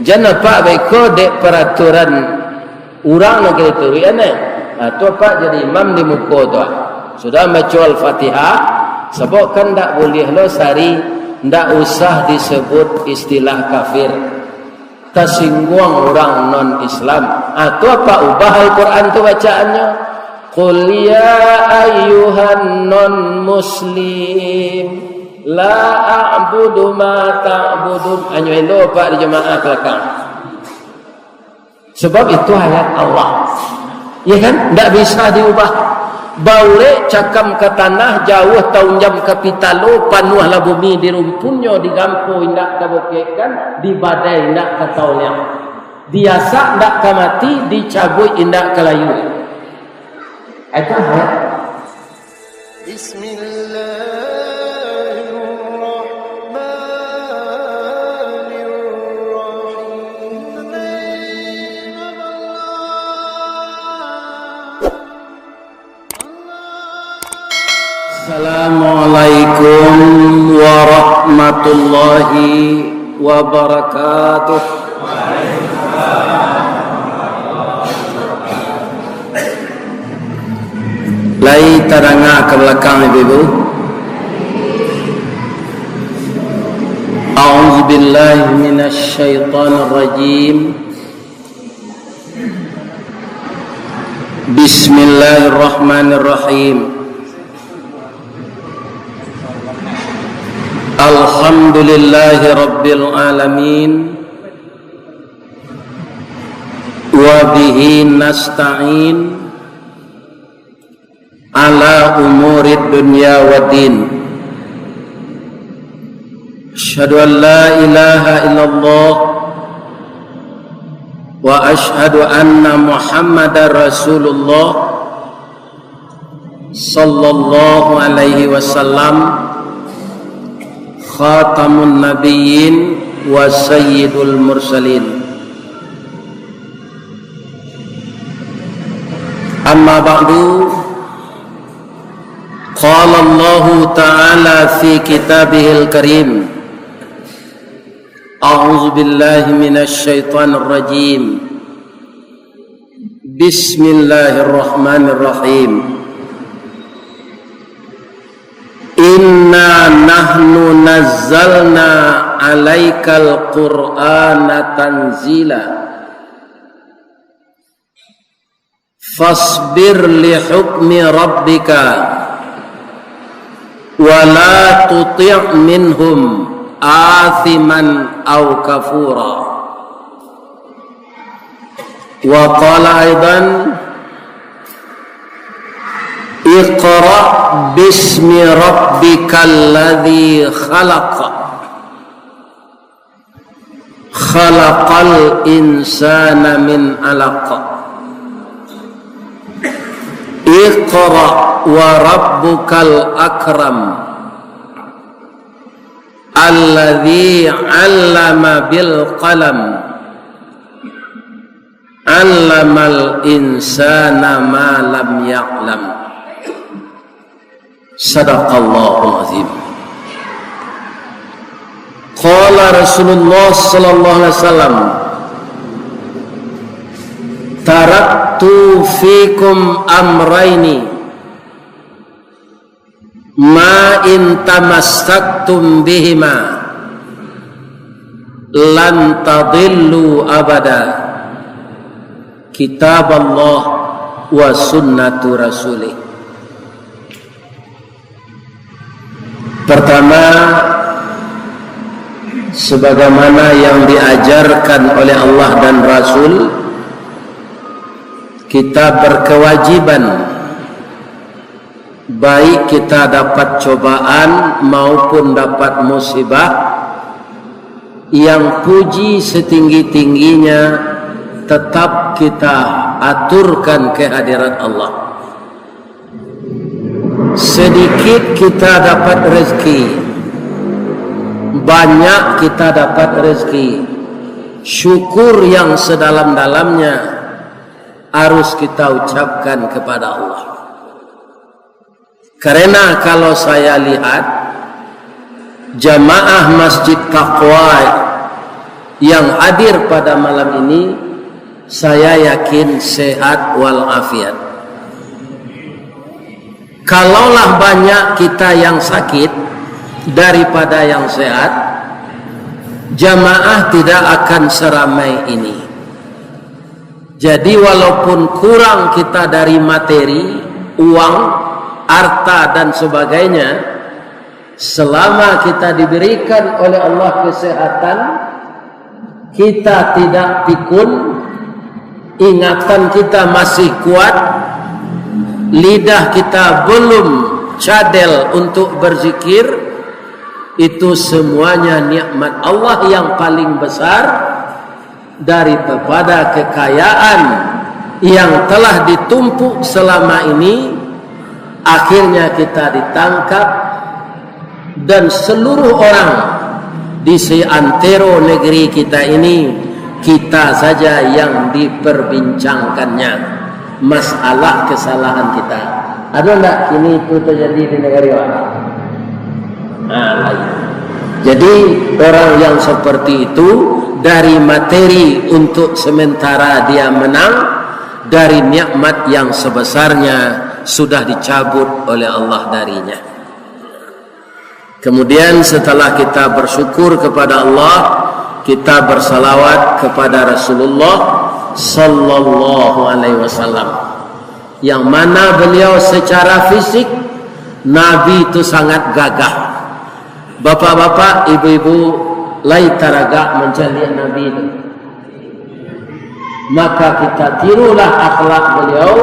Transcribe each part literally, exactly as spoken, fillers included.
Jan apak baiko dek paraturan urang nan kito turuik, aneh. Ha, tu apak jadi imam di muko tu, ah. Sudah baco Al-Fatihah, sabab kan ndak buliah lo sari, ndak usah disebut istilah kafir. Tasingguang urang non-Islam. Ha, tu apak ubah Al-Quran tu bacaannyo. "Qul ya ayyuhan non-muslim, la a'budu ma ta'budun." Hanyo elo apak di jamaah balakang. Sebab itu ayat Allah. Ya kan? Ndak bisa diubah. Baulek cakam ka tanah, jauah taunjam ka pitalo, panuahlah bumi di rumpunnyo, digampo indak tabukekkan, dibadai indak tataoliang. Diasak indak ka mati, dicabuik indak ka layua. Itu ayat. Bismillahirrahmanirrahim. Assalamualaikum warahmatullahi wabarakatuh. Lai tadanga ka balakang, Ibu-ibu? A'udzubillahi minasyaitonirrajim. Bismillahirrahmanirrahim. Alhamdulillahi rabbil alamin. Wa bihi nasta'in ala umurid dunya waddin. Asyhadu an la ilaha illallah wa asyhadu anna Muhammadar Rasulullah sallallahu alaihi wasallam, khatamun nabiyyin wa sayyidul mursalin. Amma ba'du, qala Allahu ta'ala fi kitabihil karim, a'udzu billahi minasy syaithanir rajim. Bismillahirrahmanirrahim. Inna nahnu nazzalna alaikal Qur'ana tanzila. Fasbir li hukmi rabbika, wa la tuti' minhum athiman au kafura. Wa qala aidan, iqra bismi rabbikal ladzi khalaq. Khalaqal insana min alaq. Iqra wa rabbukal akram. Alladzi 'allama bil qalam. 'Allamal insana ma lam ya'lam. Sadaqallahul azim. Qala Rasulullah sallallahu alaihi wasallam, "Taraktu fikum amraini, ma in tamassaktum bihima, lan tadillu abada, kitaballah wa sunnatu rasulih." Pertama, sebagaimana yang diajarkan oleh Allah dan Rasul, kita berkewajiban, baik kita dapat cobaan maupun dapat musibah, yang puji setinggi-tingginya tetap kita aturkan kehadirat Allah. Sedikit kita dapat rezeki, banyak kita dapat rezeki, syukur yang sedalam-dalamnya harus kita ucapkan kepada Allah. Karena kalau saya lihat, jamaah Masjid Taqwa Yang hadir pada malam ini, saya yakin sehat walafiat. Kalaulah banyak kita yang sakit daripada yang sehat, jamaah tidak akan seramai ini. Jadi, walaupun kurang kita dari materi, uang, harta, dan sebagainya, selama kita diberikan oleh Allah kesehatan, kita tidak pikun, ingatan kita masih kuat, lidah kita belum cadel untuk berzikir, itu semuanya nikmat Allah yang paling besar. Daripada kekayaan yang telah ditumpuk selama ini, akhirnya kita ditangkap, dan seluruh orang di seantero negeri kita ini, kita saja yang diperbincangkannya, masalah kesalahan kita. Ada ndak kini itu terjadi di negeri awak? Nah, lain. Jadi, orang yang seperti itu, dari materi untuk sementara dia menang, dari nikmat yang sebesarnya sudah dicabut oleh Allah darinya. Kemudian, setelah kita bersyukur kepada Allah, kita bersalawat kepada Rasulullah sallallahu alaihi wasallam, yang mana beliau secara fisik, Nabi itu sangat gagah. Bapak-bapak, ibu-ibu, lai taragak mancaliak Nabi tu. Maka kita tirulah akhlak beliau,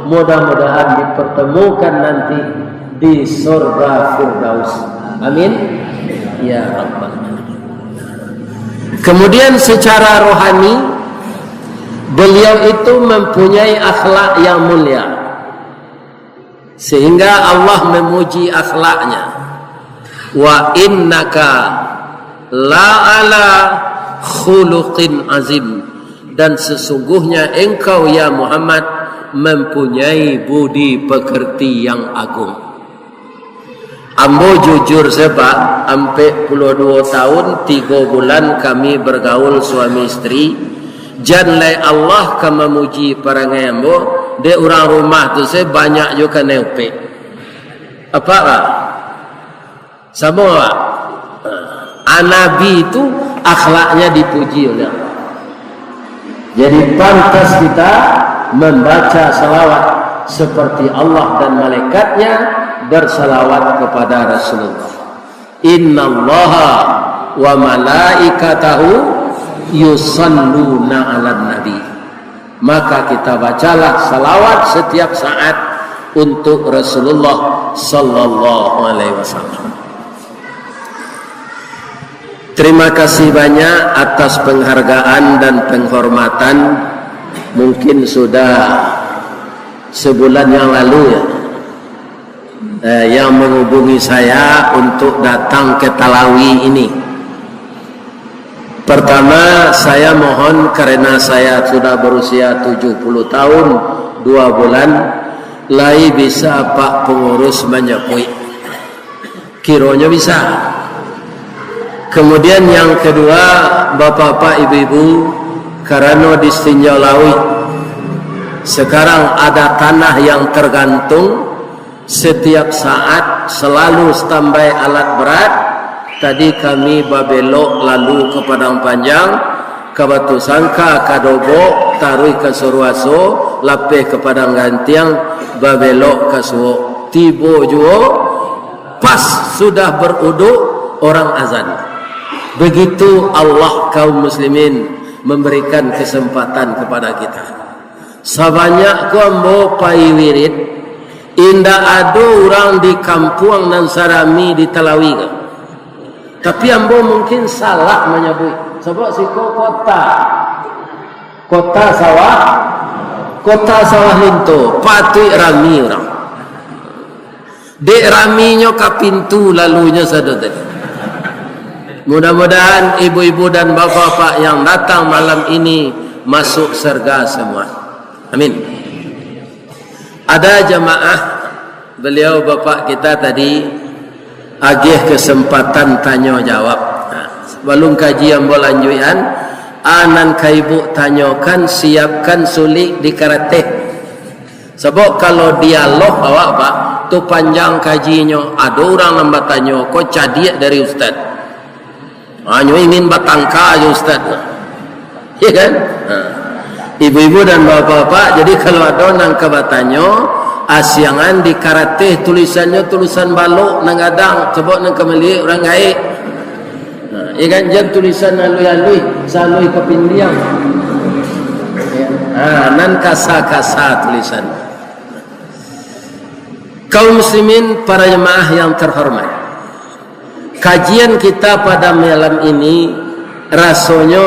mudah-mudahan dipertemukan nanti di surga Firdaus. Amin. Ya Rabbal Alamin. Kemudian, secara rohani, beliau itu mempunyai akhlak yang mulia. Sehingga Allah memuji akhlaknya. "Wa innaka la ala khuluqin azim." Dan sesungguhnya engkau, ya Muhammad, mempunyai budi pekerti yang agung. Ambo jujur sajo, Pak, ampek puluah duo tahun, tigo bulan kami bergaul suami isteri. Jan lai Allah ka mamuji parangai ambo, dek urang rumah tu se banyak jo kanai upek. Apak, Pak? Samo, Pak? Ah, Nabi itu akhlaknya dipuji oleh Allah. Jadi, pantas kita membaca salawat seperti Allah dan malaikatnya bersalawat kepada Rasulullah. "Innallaha wa malaikatahu yusalluna 'alan nabi." Maka kita bacalah salawat setiap saat untuk Rasulullah sallallahu alaihi wasallam. Terima kasih banyak atas penghargaan dan penghormatan. Mungkin sudah sebulan yang lalu, ya, eh, yang menghubungi saya untuk datang ke Talawi ini. Pertama, saya mohon, karena saya sudah berusia tujuh puluh tahun dua bulan, lai bisa Pak Pengurus manyapuik. Kironyo bisa. Kemudian, yang kedua, bapak-bapak, ibu-ibu, karano di Sitinjau Lauik sekarang ada tanah yang tergantung, setiap saat selalu standby alat berat. Tadi kami babelok lalu ke Padang Panjang, ka Batusangka, ka Dobok, taruih ka Suruaso, lapeh ka Padang Gantiang, babelok ka Suok. Tibo juo pas sudah beruduk, orang azan. Begitu Allah, kaum muslimin, memberikan kesempatan kepada kita. Sabanyak ko ambo pai wirid, indak ado urang di kampuang nan sarami di Talawi ko. Tapi ambo mungkin salah manyabuik, sabab siko kota, kota sawah, kota Sawah Lunto, patuik rami urang. Dek raminyo ka pintu lalunyo sado tadi. Mudah-mudahan ibu-ibu dan bapak-bapak yang datang malam ini masuk surga semua. Amin. Ada jamaah, beliau bapak kita tadi agiah kesempatan tanyo jawab. Nah, Balun kaji ambo lanjuikan, a nan ka ibu tanyokan, siapkan sulik di karateh. Sabab kalau dialog awak, Pak, tu panjang kajinyo. Ado urang nan batanyo ko cadiak dari ustaz. Hanyo ingin batangka jo ustaz. Ya kan? Ha. Ibu-ibu dan bapak-bapak, jadi kalau ado nan ka batanyo, asiangan di karateh tulisannyo tulisan balok nan gadang, sabab nan ka maliek urang gaek. Ha, ya kan, jan tulisan aluih-aluih, saaluih kapindiang. Ya. Ha, nan kasa-kasa tulisan. Kaum muslimin, para jemaah yang terhormat. Kajian kita pada malam ini rasonyo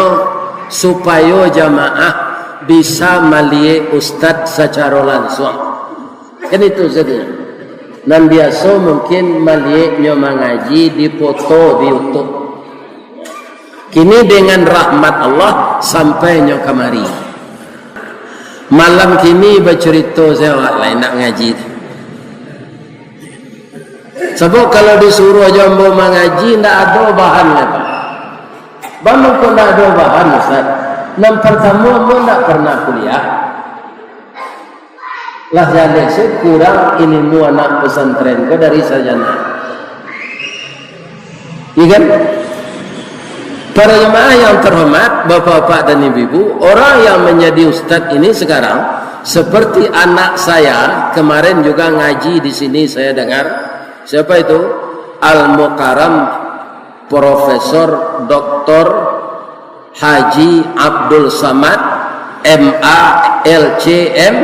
supayo jamaah bisa maliek ustaz sacaro lansuang. Kan itu sajo. Nan biaso mungkin malieknyo mangaji di foto di YouTube. Kini dengan rahmat Allah sampainyo kamari. Malam kini bacarito sajo awak lai ndak ngaji. Sabab kalau disuruah jo ambo mangaji, ndak ado bahan lai, Pak. Baa mangko ndak ado bahan, Ustaz? Nan partamo, ambo ndak pernah kuliah. Lah jaleh se kurang ilimu anak pesantren ko dari sarjana. Iya kan? Para jemaah yang terhormat, bapak-bapak dan ibu-ibu, orang yang menjadi ustadz ini sekarang seperti anak saya, kemarin juga ngaji di sini saya dengar. Siapa itu? Al Mukarram Profesor Doktor Haji Abdul Samad, M A, L C M,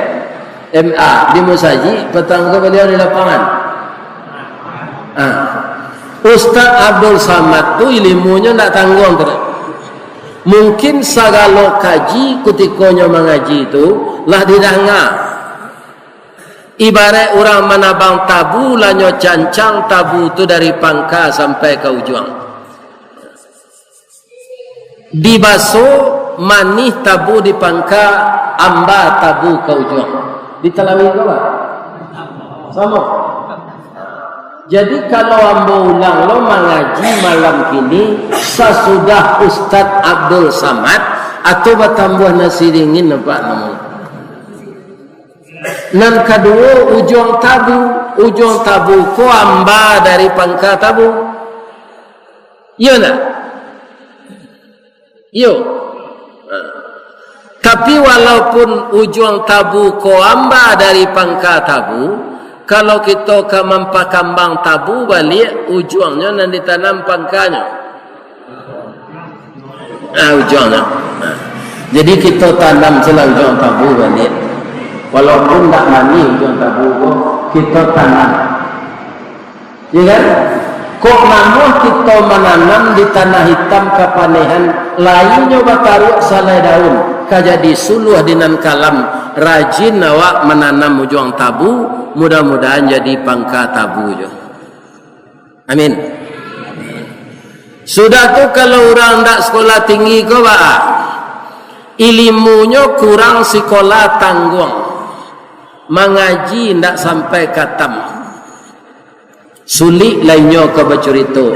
M A. Di musajik, patang ko baliau di lapangan. Ah. Ustaz Abdul Samad tu ilimunyo ndak tangguang tu. Mungkin sagalo kaji kutikonyo mangaji tu lah didanga. Ibarat urang manabang tabu, lah nyo cancang tabu tu dari pangka sampai ka ujuang. Dibaso manih tabu di pangka, amba tabu ka ujuang. Di Talawi ko, Pak? Samo. Jadi, kalau ambo ulang lo mangaji malam kini, sasudah Ustaz Abdul Samad, atau batambuah nasi dingin, nampak namo. Nan kaduo, ujuang tabu. Ujuang tabu ko amba dari pangka tabu. Iyo ndak? Iyo. Nah. Tapi, walaupun ujuang tabu ko amba dari pangka tabu, kalau kito ka mampakambang tabu baliak, ujuangnyo nan ditanam pangkanyo. Ah, ujuangnyo. Nah. Jadi, kito tanam se lah ujuang tabu baliak. Walaupun ndak manih ujuang tabu ko, kito tanam. Ya kan? Kok namuah kito mananam di tanah itam kapanehan, lai nyo bataruak salai daun, ka jadi suluah di nan kalam, rajin awak mananam ujuang tabu, mudah-mudahan jadi pangka tabu jo. Amin. Sudah tu, kalau urang ndak sekolah tinggi ko, baa? Ilimunyo kurang, sikola tangguang. Mangaji ndak sampai katam. Sulik lai nyo ka bacurito.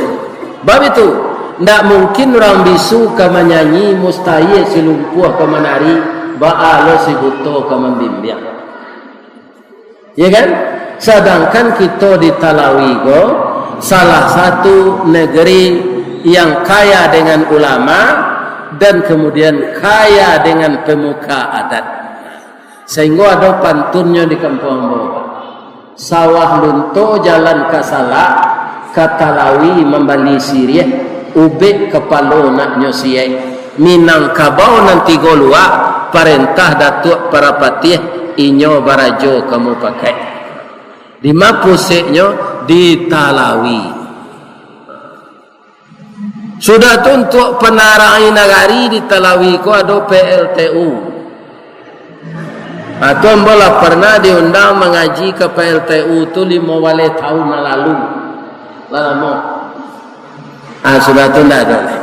Bab itu, ndak mungkin urang bisu ka manyanyi, mustahia si lumpuah ka manari, baa lo si buto ka mambimbiang. Ya kan? Sadangkan kito di Talawi ko salah satu negeri yang kaya dengan ulama dan kemudian kaya dengan pemuka adat. Sahinggo ado pantunnyo di kampuang ambo. Sawah Lunto jalan ka Salak, ka Talawi mambali siriah, ubek kapalo nak nyo siek. Minangkabau nan tigo luak, parentah Datuak Parapatiah, inyo barajo ka mupakaik. Di ma puseknyo? Di Talawi. Sudah tu, untuak panarangi nagari di Talawi ko ado P L T U. Ha, tu ambo lah parnah diundang mangaji ka P L T U tu limo baleh taun nan lalu. Lah lamo. Ha, sudah tu ndak ado lai.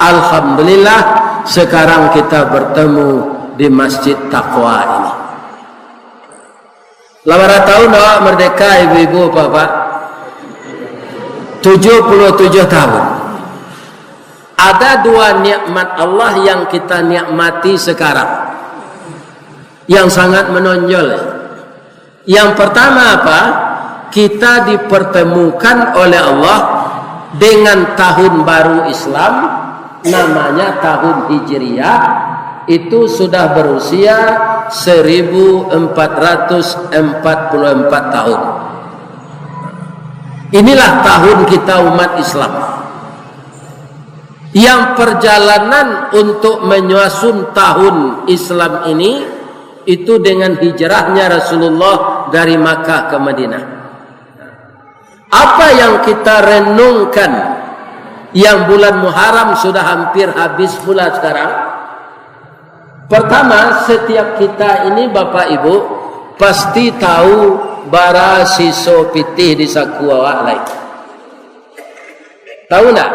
Alhamdulillah, sekarang kita bertemu di Masjid Taqwa ini. Lah bara taun awak merdeka, ibu-ibu, bapak-bapak? Tujuh puluh tujuh tahun. Ada dua nikmat Allah yang kita nikmati sekarang, yang sangat menonjol. Yang pertama apa? Kita dipertemukan oleh Allah dengan tahun baru Islam, namanya tahun Hijriah, itu sudah berusia seribu empat ratus empat puluh empat tahun. Inilah tahun kita umat Islam. Yang perjalanan untuk menyusun tahun Islam ini, itu dengan hijrahnya Rasulullah dari Makkah ke Madinah. Apa yang kita renungkan, yang bulan Muharram sudah hampir habis pula sekarang? Pertama, setiap kita ini, Bapak Ibu, pasti tahu bara siso pitih di saku awak lai. Tahu ndak?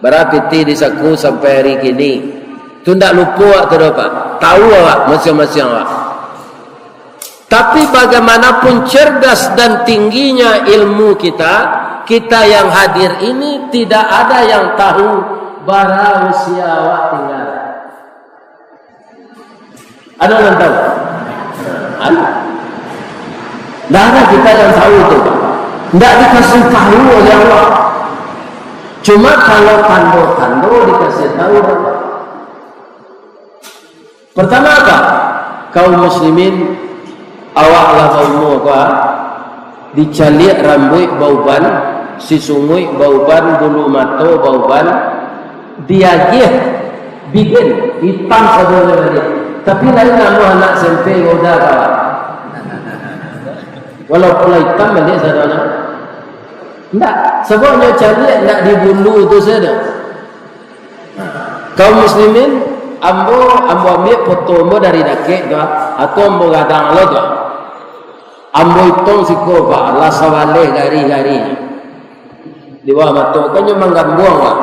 Bara pitih di saku sampai hari kini. Tu ndak lupo awak tu doh, Pak. Tahu awak, masiang-masiang awak. Tapi bagaimanapun cerdas dan tingginya ilmu kita, kita yang hadir ini tidak ada yang tahu bara usia awak tinggal. Ada yang tahu? Ada. Ndak ada kita yang tahu tu. Ndak dikasih tahu oleh Allah. Cuma kalau tando-tando dikasih tahu. Pertama apa? Kaum muslimin, awak lah baumur apa? Dicaliak rambuik bauban, sisunguik bauban, bulu mato bauban, diagiah bigen, itam sadonyo tadi. Tapi lain namuah anak S M P muda kawan. Walaupun lah itam baliak sadonyo. Ndak, sababnyo caliak ndak di bulu tu sajo. Kaum muslimin, ambo, ambo ambiak foto ambo dari dakek tu, atau ambo gadang lo tu. Ambo itong siko, Pak, lah sabaleh gari-gari. Di bawah mato, kan nyo manggambuang, Pak.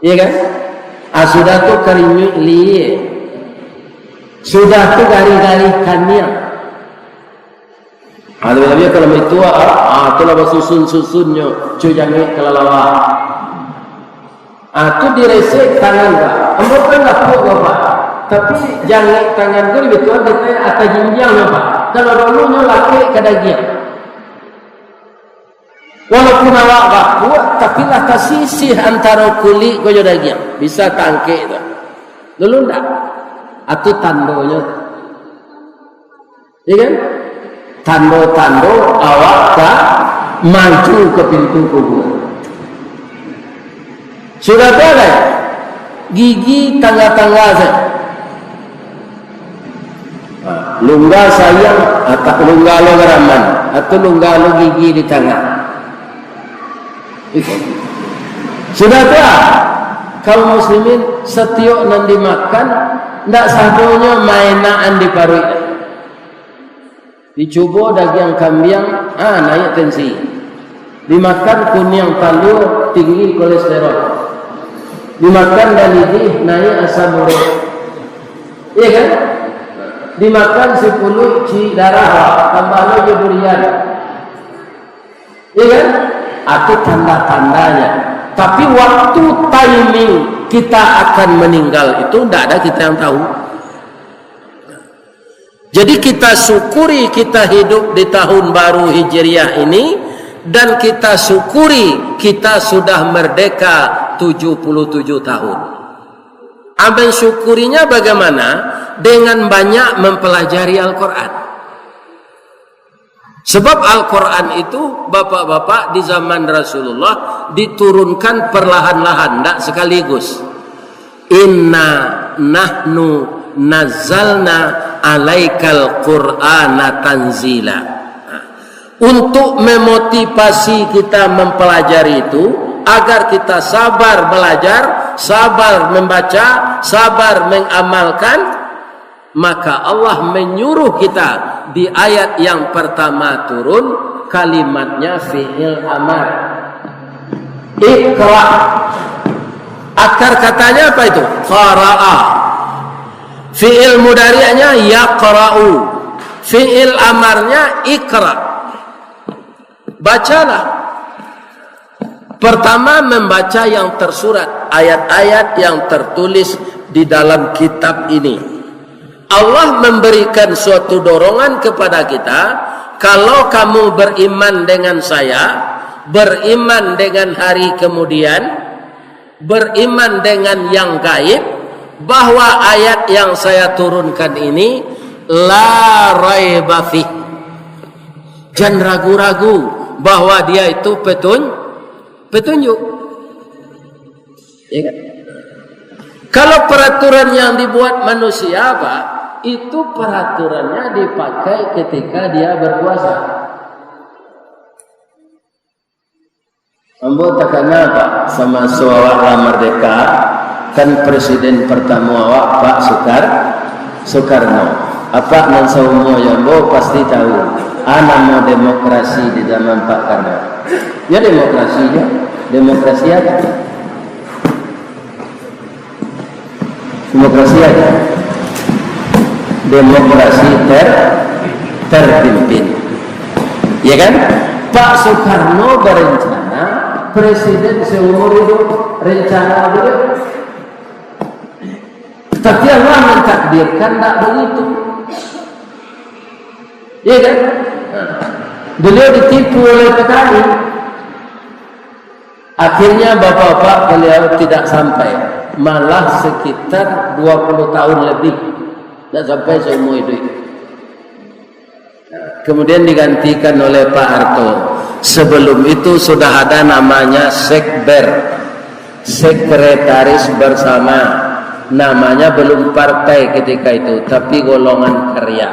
Iya kan? Ah, sudah tu karinyuik liek. Sudah tu gari-gari kaniang. Ah, tapi kalau itu, ah, ah, tu lah basusun-susunnyo, cuy jangek kalalawa. Ah, tu diresek tangan, Pak. Ambo kan lapuak, Pak. Tapi jangek tangan tu lebih tuan daripada atas jinjiang, Pak. Kalau dulu nyo lakek ka dagiang. Walaupun awak lapuak, tapi lah tasisih antaro kulik ko jo dagiang. Bisa tangkek tu. Dulu ndak? Atu tandonyo. Iya kan? Tando-tando awak ka maju ka pintu kubua. Sudah tu lai, gigi tangga-tangga sajo. Ha, lungga sayang, atau lungga lo garaman, atau lungga lo gigi di tangah. Sudah tu, ah, kaum muslimin, satiok nan dimakan, ndak sadonyo maenaan di paruik. Dicubo dagiang kambiang, ah, naiak tensi. Dimakan kuniang talua, tinggi kolesterol. Dimakan dalidih, naiak asam urat. Iya kan? Dimakan sipuluik, ciek darah, tambah lo jo durian. Iya kan? Itu tanda-tandanya. Tapi waktu timing kita akan meninggal itu ndak ada kita yang tahu. Jadi kita syukuri kita hidup di tahun baru Hijriah ini, dan kita syukuri kita sudah merdeka tujuh puluh tujuh tahun. Amal syukurinya bagaimana? Dengan banyak mempelajari Al-Quran. Sebab Al-Quran itu, bapak-bapak, di zaman Rasulullah diturunkan perlahan-lahan, ndak sekaligus. "Inna nahnu nazzalna alaikal Qur'ana tanzila." Nah, untuk memotivasi kita mempelajari itu, agar kita sabar belajar, sabar membaca, sabar mengamalkan, maka Allah menyuruh kita di ayat yang pertama turun, kalimatnya fi'il amar. Iqra. Akar katanya apa itu? Qara'a. Fi'il mudari'nya yaqra'u. Fi'il amarnya iqra. Bacalah. Pertama, membaca yang tersurat, ayat-ayat yang tertulis di dalam kitab ini. Allah memberikan suatu dorongan kepada kita, kalau kamu beriman dengan saya, beriman dengan hari kemudian, beriman dengan yang gaib, bahwa ayat yang saya turunkan ini la raiba fih. Jangan ragu-ragu bahwa dia itu petun-, petunjuk. Ya kan? Kalau peraturan yang dibuat manusia, Pak, itu peraturannya dipakai ketika dia berkuasa. Ambo takana, Pak, samaso awak lah mardeka, kan presiden pertama awak Pak Sukar-, Soekarno. Apak nan saumua jo ambo pasti tahu, a namo demokrasi di zaman Pak Karno. Ya demokrasi jo, demokrasi aja. Demokrasi aja. Demokrasi ter-, terpimpin. Ya kan? Pak Soekarno berencana presiden seumur hidup, rencana beliau. Tapi Allah mentakdirkan tak begitu. Ya kan? Beliau ditipu oleh petani. Akhirnya bapak-bapak beliau tidak sampai, malah sekitar dua puluh tahun lebih, tidak sampai seumur hidup. Kemudian digantikan oleh Pak Harto. Sebelum itu sudah ada namanya Sekber, Sekretaris Bersama. Namanya belum partai ketika itu, tapi golongan karya.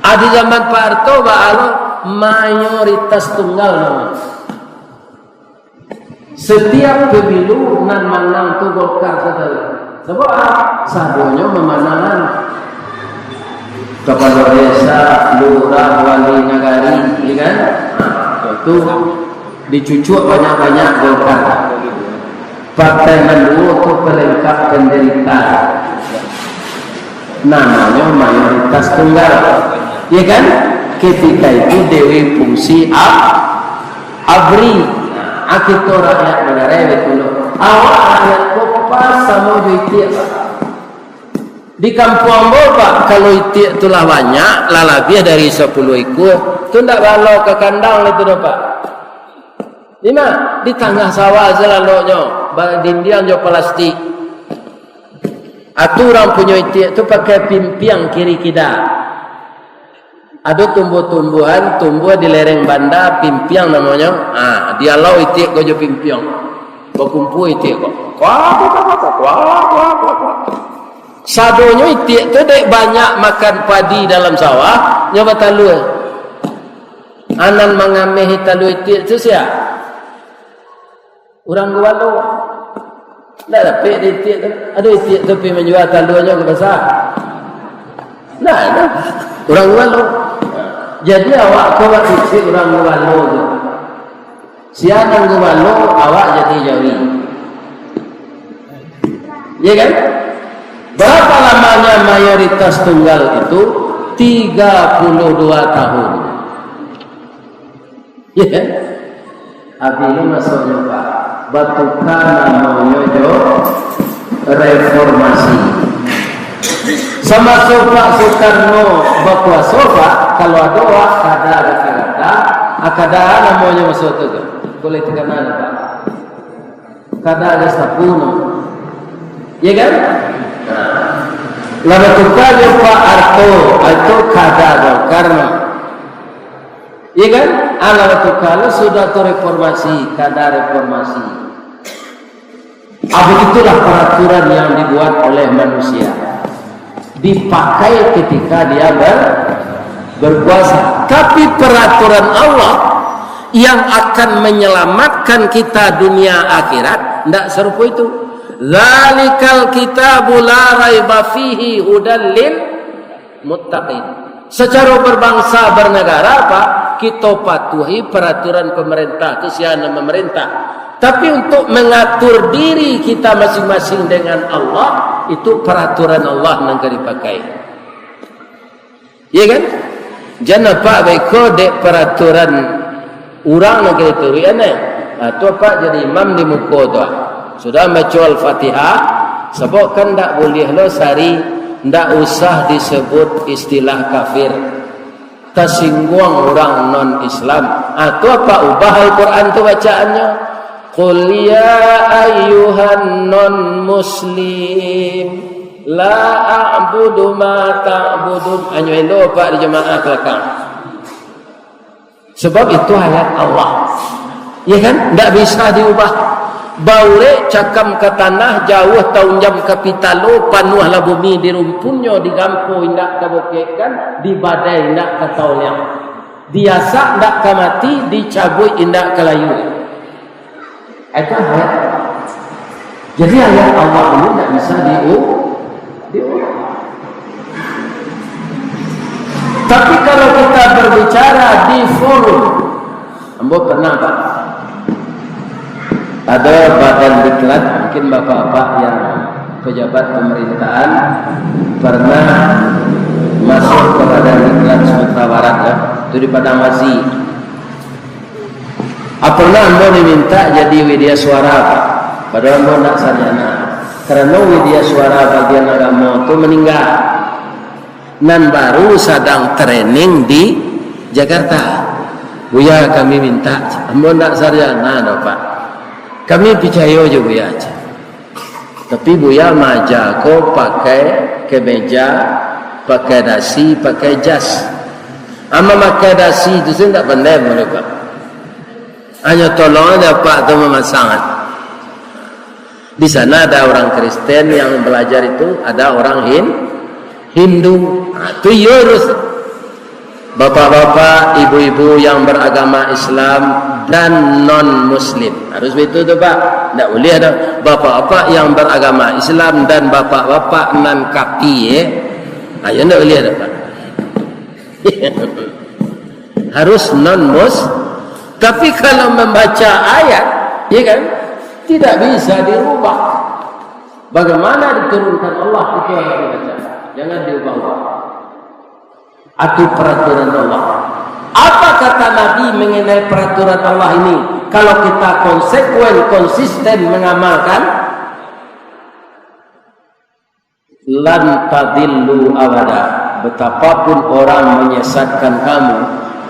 Ah, di zaman Pak Harto, baa lo, mayoritas tunggal namanya. Setiap pemilu nan manang tu Golkar sajo. Sabab, ah, sadonyo mamanangan. Kapalo desa, lurah, wali nagari, ya kan? Nah, itu dicucuk banyak-banyak Golkar. Partai nan duo tu pelengkap penderita. Namonyo mayoritas tunggal. Ya kan? Ketika itu Dewi Fungsi Ab-, Abri. Ah, kito rakyat badarai batua. Awak rakyat ko pas samo jo itiak, Pak. Di kampuang ambo, Pak, kalau itiak tu lah banyak, lah labiah dari sapuluah ikua, tu ndak baa lo ka kandang itu doh, Pak. Di ma? Di tangah sawah salalonyo, badindiang jo palastik. Atu urang punyo itiak tu pakai pimpiang kiri kida. Ado tumbuh-tumbuhan, tumbuah di lereng banda, pimpiang namonyo. Ah, dialau itiak ko jo pimpiang. Bakumpua itiak ko. Kuak, kuak, kuak, kuak, kuak, kuak, kuak, kuak. Sadonyo itiak tu dek banyak makan padi dalam sawah, nyo batalua. Nan mangamehi talua itiak tu sia? Urang Gubalo. Ndak dapek dek itiak tu. Ado itiak tu pai manjua taluanyo ka pasar? Ndak ado. Urang Gubalo. Jadi awak ko bak itiak urang Gubalo tu. Sia nan Gubalo, awak jadi jawi. Ya kan? Berapa lamanya mayoritas tunggal itu? Tiga puluh dua tahun. Ya kan? Abih lo masonyo, Pak. Batuka namonyo jo reformasi. Samaso Pak Soekarno bakuaso, Pak, kalau ado awak kada gata-gata, ah, kada namonyo maso tu, tu. Buliah takana, Pak. Kada Gestapo no. Ya kan? Nah. Lah batuka jo Pak Harto, itu kada Golkar no. Ya kan? Alah batuka lo sudah tu reformasi, kada reformasi. Ah, begitulah peraturan yang dibuat oleh manusia. Dipakai ketika dia ber-, berkuasa. Tapi peraturan Allah yang akan menyelamatkan kita dunia akhirat, ndak sarupo itu. Dzalikal kitabu la raiba fihi hudal lil muttaqin. Secara berbangsa bernegara, Pak, kita patuhi peraturan pemerintah, tu sia nan memerintah. Tapi untuk mengatur diri kita masing-masing dengan Allah, itu peraturan Allah nan ka dipakai. Ya kan? Jan apak baiko dek peraturan urang nan ka dituruik, aneh. Ah, tu apak jadi imam di muko tu, ah. Sudah baco Al-Fatihah, sabab kan ndak buliah lo sari, ndak usah disebut istilah kafir. Tasingguang urang non-Islam. Ah, tu apak ubah Al-Quran tu bacaannyo. "Qul ya ayyuhan non-muslim, la a'budu ma ta'budun." Hanyo elo apak di jamaah balakang. Sebab itu ayat Allah. Ya kan? Ndak bisa diubah. Baurek cakam ka tanah, jauah taunjam ka pitalo, panuahlah bumi di rumpunnyo, di gampo indak tabokekkan, di badai indak ka taoliang. Diasak indak ka mati, dicabuik indak ka layua. Itu ayat. Jadi ayat Allah ini ndak bisa diu-, diubah. Tapi kalau kita berbicara di forum, ambo pernah, Pak, ada badan diklat, mungkin bapak-bapak yang pejabat pemerintahan pernah masuk ke badan diklat Sumatera Barat, ya, itu di Padang Basi. Ah, pernah ambo diminta jadi widya suara, Pak. Padahal ambo ndak sarjana. Karano widya suara bagian agamo tu maningga. Nan baru sadang training di Jakarta. "Buya, kami minta." "Ambo ndak sarjana doh, Pak." "Kami picayo jo Buya," cek. Tapi Buya maaja ko pakai kemeja, pakai dasi, pakai jas. Ah, mamakai dasi tu sajo indak pandai, Pak. Hanyo tolong aja Pak tu mamasang. Di sana ada orang Kristen yang belajar itu, ada orang Hin-, Hindu. Ah, tu iyo urus. Bapak-bapak, ibu-ibu yang beragama Islam dan non-Muslim. Harus begitu tu, Pak. Ndak boleh ada bapak-bapak yang beragama Islam dan bapak-bapak nan kapi, eh. Ayo, ndak boleh ada, Pak. Harus non-Mus-, tapi kalau membaca ayat, ya kan, tidak bisa dirubah. Bagaimana diturunkan Allah, itu harus dibaca. Jangan diubah-ubah. Atau peraturan Allah. Apa kata Nabi mengenai peraturan Allah ini? Kalau kita konsekuen, konsisten mengamalkan, "Lan tadillu abada." Betapapun orang menyesatkan kamu,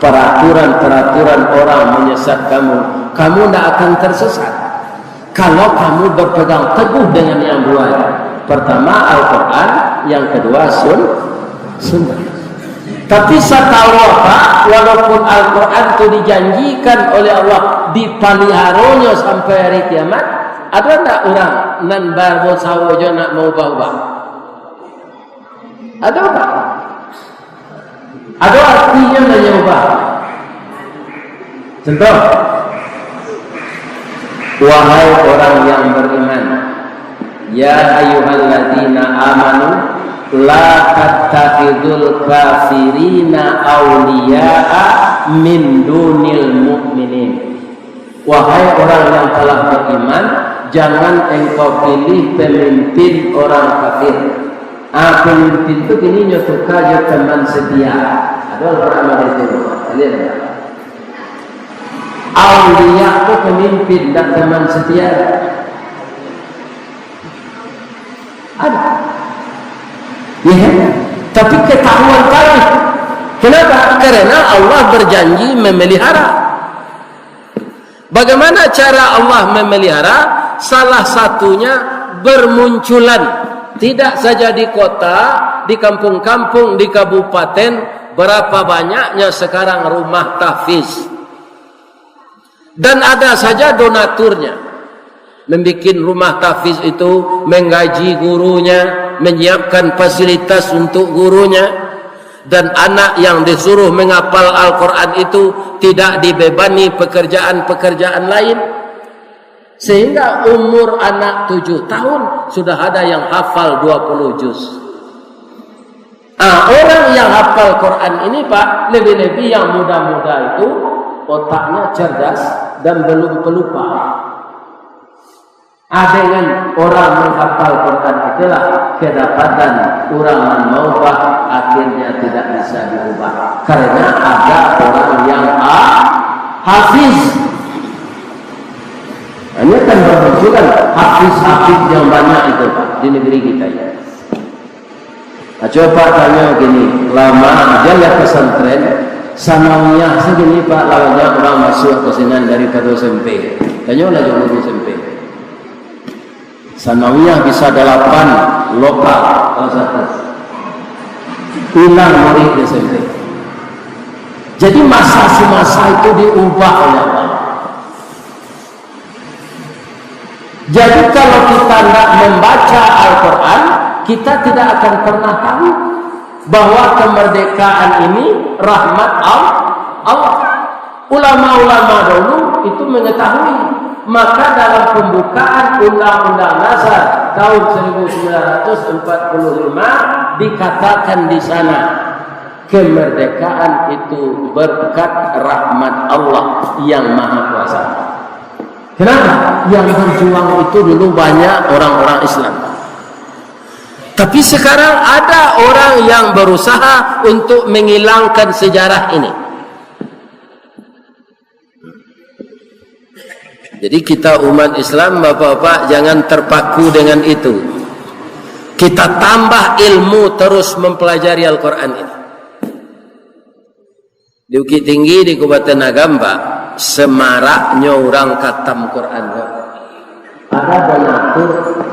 peraturan-peraturan orang menyesat kamu, kamu ndak akan tersesat. Kalau kamu berpegang teguh dengan yang dua, pertama Al-Quran, yang kedua sun-, sunnah. Tapi satahu apak, walaupun Al-Quran tu dijanjikan oleh Allah dipaliharonyo sampai hari kiamat, ado ndak urang nan bamusawo jo nak maubah-ubah? Ado, Pak? Ado artinyo nan nyo ubah. Contoh, wahai orang yang beriman, ya ayyuhalladzina amanu, la tattakhidul kafirina awliya'a min dunil mu'minin. Wahai orang yang telah beriman, jangan engkau pilih pemimpin orang kafir. Ah, pamimpin tu kini nyo tuka jo teman setia. Ado Al-Quran ado itu. Lihat. Aulia tu pamimpin, ndak teman setia. Ada. Ya kan? Tapi ketahuan kami. Kenapa? Karena Allah berjanji memelihara. Bagaimana cara Allah memelihara? Salah satunya bermunculan. Tidak saja di kota, di kampung-kampung, di kabupaten, berapa banyaknya sekarang rumah tahfiz. Dan ada saja donaturnya. Membikin rumah tahfiz itu, menggaji gurunya, menyiapkan fasilitas untuk gurunya. Dan anak yang disuruh menghafal Al-Quran itu tidak dibebani pekerjaan-pekerjaan lain. Sehingga umur anak tujuh tahun sudah ada yang hafal dua puluh juz. Ah, orang yang hafal Quran ini, Pak, lebih-lebih yang muda-muda itu otaknya cerdas dan belum pelupa. Ah, dengan orang menghafal Quran itulah kedapatan urang nan maubah akhirnya tidak bisa diubah. Karena ada orang yang ha-, hafiz. Hanya kan bermunculan hafiz-hafiz yang banyak itu, Pak, di negeri kita ini. Nah, coba tanyo gini, lama aja lah pesantren, sanawiyah segini, Pak, lah banyak orang masuk ke sinan daripada S M P. Tanyolah jo guru S M P. Sanawiyah bisa dalapan lokal, salah satu. Ilang murid di S M P. Jadi masa semasa itu diubah oleh Allah. Jadi kalau kita tidak membaca Al-Quran, kita tidak akan pernah tahu bahwa kemerdekaan ini rahmat Al-, Allah. Ulama-ulama dahulu itu mengetahui. Maka dalam pembukaan Undang-Undang Dasar tahun seribu sembilan ratus empat puluh lima dikatakan di sana, kemerdekaan itu berkat rahmat Allah yang Maha Kuasa. Kenapa? Yang berjuang itu dulu banyak orang-orang Islam. Tapi sekarang ada orang yang berusaha untuk menghilangkan sejarah ini. Jadi kita umat Islam, Bapak-bapak, jangan terpaku dengan itu. Kita tambah ilmu terus mempelajari Al-Quran ini. Di Bukittinggi, di Kabupaten Agam, Pak, semaraknyo urang katam Quran, Pak. Ada donatur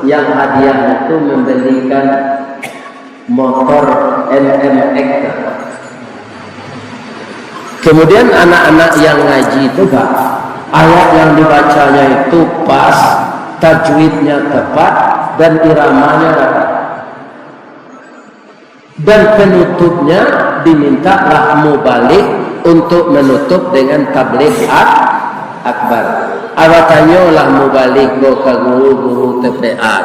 yang hadiahnyo tu membelikan motor M M X. Kemudian anak-anak yang ngaji itu, Pak, ayat yang dibacanya itu pas, tajwidnya tepat, dan iramanya dapat. Dan penutupnya dimintalah mubalig untuk menutup dengan tablig ak-, akbar. Awak tanyolah mubalig ko ka guru-guru T P A.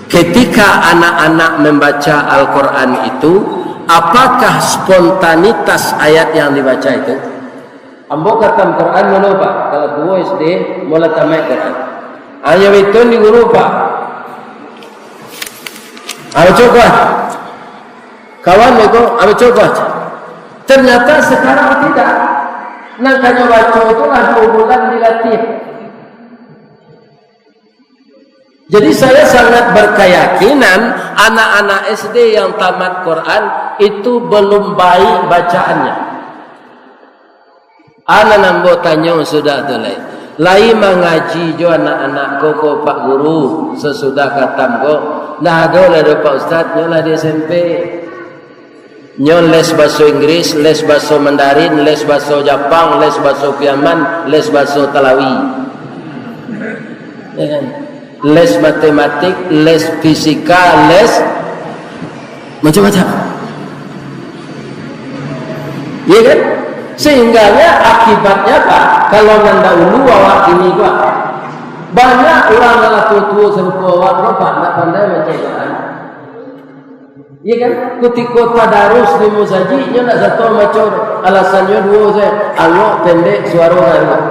Ketika anak-anak membaca Al-Quran itu, apakah spontanitas ayat yang dibaca itu? Ambo katam Quran mano, Pak? Kalau duo S D, mula tamaik Quran. Hanya itu di guru, Pak. Ayo coba. Kawan itu, ayo coba. Ternyata sekarang tidak. Nan kanyo baco tu lah duo bulan dilatih. Jadi saya sangat berkeyakinan anak-anak S D yang tamat Quran itu belum baik bacaannya. Anak ambo tanyo sudah tu lai. Lai mangaji jo anak-anak ko, ko Pak Guru, sasudah katam ko, ndak ado lai do Pak Ustaz, nyo lah di S M P. Nyo les baso Inggris, les baso Mandarin, les baso Japang, les baso Piaman, les baso Talawi. Ya kan? Les matematik, les fisika, les macam-macam. Ya kan? Sehingganya akibatnya, Pak, kalau nan dahulu awak kini, Pak, banyak urang nan lah tuo-tuo sarupo awak, Pak, ndak pandai baco Quran. Iya kan? Kutiko tadarus di musajik, nyo ndak sato maco. Alasannyo duo sajo, angok, pendek, suaro haruah.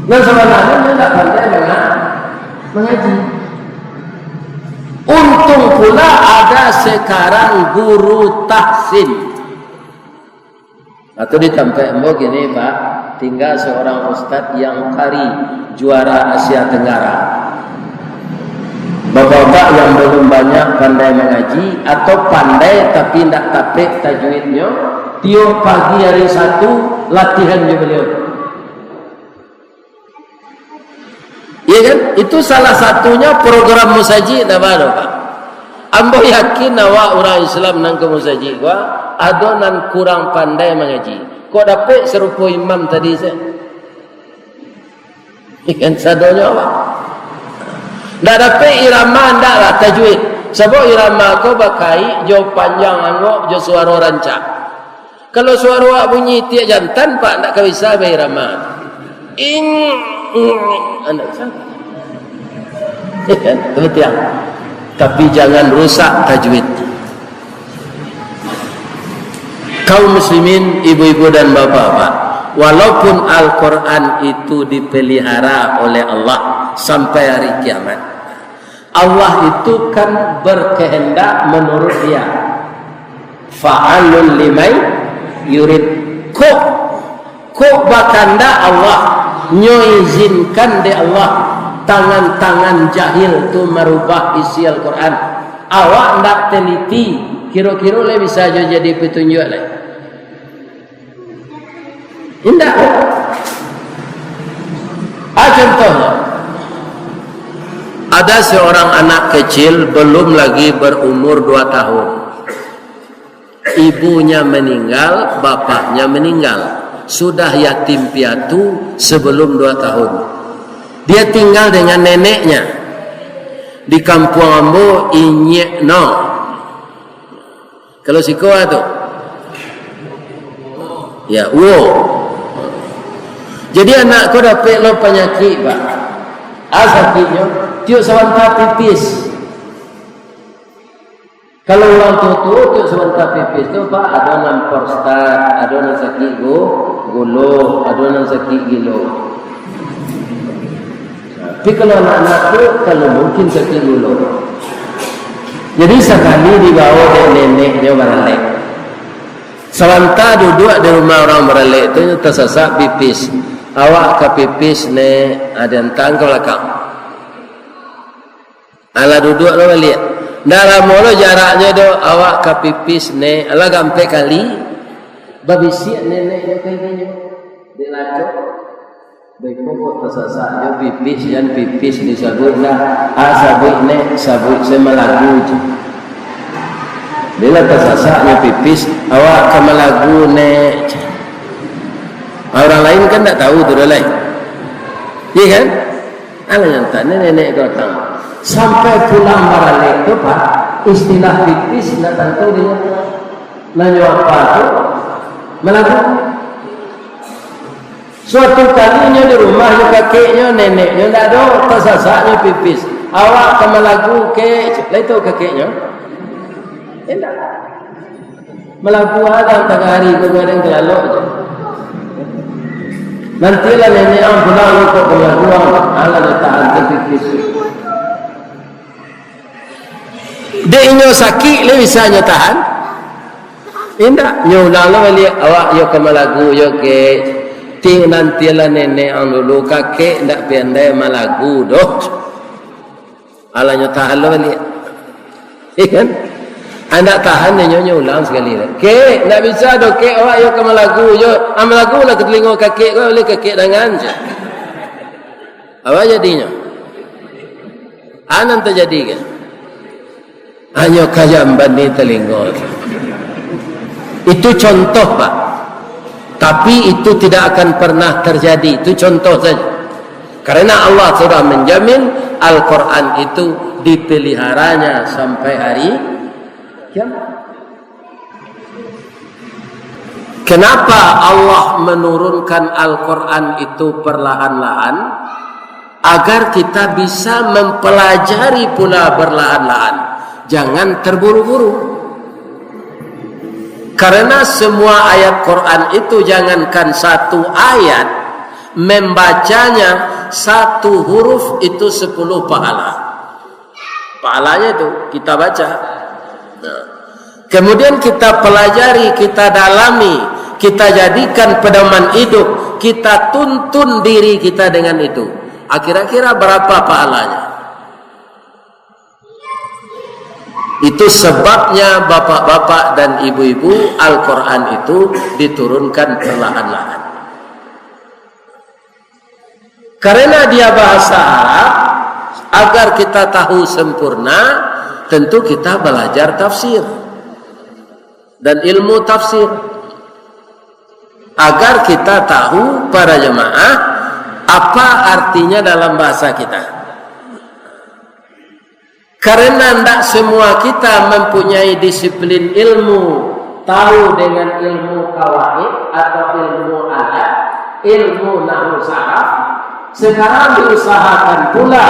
Nan sabananyo nyo ndak pandai manga-, mangaji. Untung pula ada sekarang guru tahsin. Atau di tampek ambo gini, Pak, tinggal seorang ustaz yang qari, juara Asia Tenggara. Bapak-bapak yang belum banyak pandai mangaji atau pandai tapi ndak tapek tajwidnyo, tiok pagi hari Sabtu latihan jo baliau. Iya kan? Itu salah satunya program musajik namo tu, Pak. Ambo yakin awak urang Islam nan ka musajik ko, ado nan kurang pandai mangaji. Kok dapek sarupo imam tadi se? Iya kan? Sadonyo awak. Ndak dapek irama, ndaklah tajwid. Sabab irama ko bakaik jo panjang angok, jo suaro rancak. Kalau suaro awak bunyi tiok jantan, Pak, ndak ka bisa bairama. Ing, ing, ndak bisa. Ya kan? Demikian. Tapi jangan rusak tajwid. Kaum muslimin, ibu-ibu dan bapak-bapak, walaupun Al-Quran itu dipelihara oleh Allah sampai hari kiamat, Allah itu kan berkehendak menurut Dia. Fa'alun limai yurid. Kok, kok bakandak Allah, Nyo izinkan dek Allah, tangan-tangan jahil tu marubah isi Al-Quran. Awak ndak teliti, kiro-kiro lai bisa jo jadi petunjuak lai? Indak. Ah, contohnyo, ada seorang anak kecil, belum lagi berumur dua tahun. Ibunya meninggal, bapaknya meninggal. Sudah yatim piatu sebelum dua tahun. Dia tinggal dengan neneknya. Di kampuang ambo, Inyek No. Kalau siko tu? Ya, Uwo. Jadi anak ko dapek lo panyakik, Pak. Ah, sakiknyo, tiok sabanta pipis. Kalau urang tuo-tuo tu sabanta pipis tu, Pak, ado nan prostat, ado nan sakik gu-, gulo, ado nan sakik gilo. Tapi kalau anak-anak tu, kalau mungkin sakik gulo. Jadi sakali dibawo dek neneknyo baralek. Sabanta duduak di rumah urang baralek tu, tasasak pipis. "Awak ka pipis, Nek," ado nan tantang ka balakang. Alah duduak lo baliak. Ndak lamo lo jaraknyo doh, "Awak ka pipis, Nek." Alah gampek kali. Babisiak neneknyo ka ibunyo. Dek laco. Beko kok tasasaknyo pipis, jan pipis disabuik lah. Ah, sabuik, Nek, sabuik se malagu je. Bila tasasaknyo pipis, "Awak ka malagu, Nek." Ah, urang lain kan ndak tahu tu doh lai. Iya kan? Alah nyantak ni nenek tu datang. Sampai pulang baralek tu, Pak, istilah pipis ndak tantu dia. Nanyo apa tu? Malagu. Suatu kali nyo di rumah nyo kakeknyo, neneknyo ndak ado, tasasaknyo pipis. "Awak ka malagu, Kek." Lah itu kakeknyo. Indak. Malagu adan tangah ari ko gadang kalalok je. Nantilah nenek ang pulang kok malagu ang. Alah, dah tahan tu pipis. Dek inyo sakik le bisa nyo tahan? Indak. Nyo ulang lo baliak, "Awak yo ka malagu yo, Kek." Ti nantilah nenek ang dulu, kakek ndak pandai malagu doh. Alah nyo tahan lo baliak. Iya kan? Andak tahan nyo, nyo ulang sakali. "Kek, ndak bisa doh, Kek, awak yo ka malagu, yo." Ah, malagu lah ka talingo kakek ko, oleh kakek dangan je. Apa jadinyo? Ah, nan tajadi kan? Hanyo ka jamban ni talingo. Itu contoh, Pak. Tapi itu tidak akan pernah terjadi. Itu contoh saja. Karena Allah sudah menjamin Al-Quran itu dipeliharanya sampai hari kiamat. Kenapa Allah menurunkan Al-Quran itu perlahan-lahan? Agar kita bisa mempelajari pula perlahan-lahan. Jangan terburu-buru. Karena semua ayat Quran itu, jangankan satu ayat, membacanya satu huruf itu sepuluh pahala. Pahalanya itu kita baca. Nah. Kemudian kita pelajari, kita dalami, kita jadikan pedoman hidup, kita tuntun diri kita dengan itu. Kira-kira berapa pahalanya? Itu sebabnya bapak-bapak dan ibu-ibu, Al-Quran itu diturunkan perlahan-lahan. Karena dia bahasa Arab, agar kita tahu sempurna, tentu kita belajar tafsir dan ilmu tafsir. Agar kita tahu, para jemaah, apa artinya dalam bahasa kita. Karena ndak semua kita mempunyai disiplin ilmu, tahu dengan ilmu kawaid atau ilmu adat, ilmu nahwu saraf. Sekarang diusahakan pula